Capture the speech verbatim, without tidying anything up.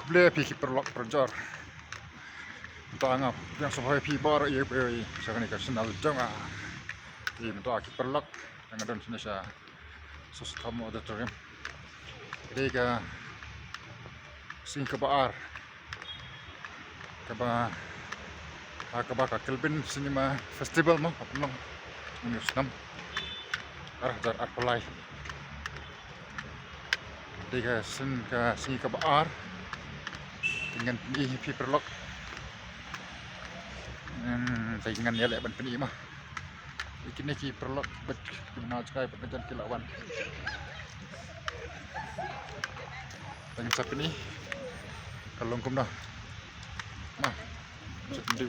Khublei phi ki paralok parajor. Mynta nga pdiang sngewbha ïa phi baroh ïa phi sha kane ka channel jong nga. Te mynta ki paralok, nga don shane sha Sosithom Auditorium. Ka dei ka sngi kaba ar kaba, ha kaba ka Kilbin Cinema Festival mo, ka pynlong mynne u snem ar hajar arphew lai. Dei ka sngi, ka sngi kaba ar. Te ngan pyni ïa phi paralok. Hmm, te ngan ïaleh ban pyni ma. Ïa kine ki paralok bad ki bnai jkai bad ki jan ki la wan. Te ngin sa pyni ka long kumno. Ma. Sa pyni.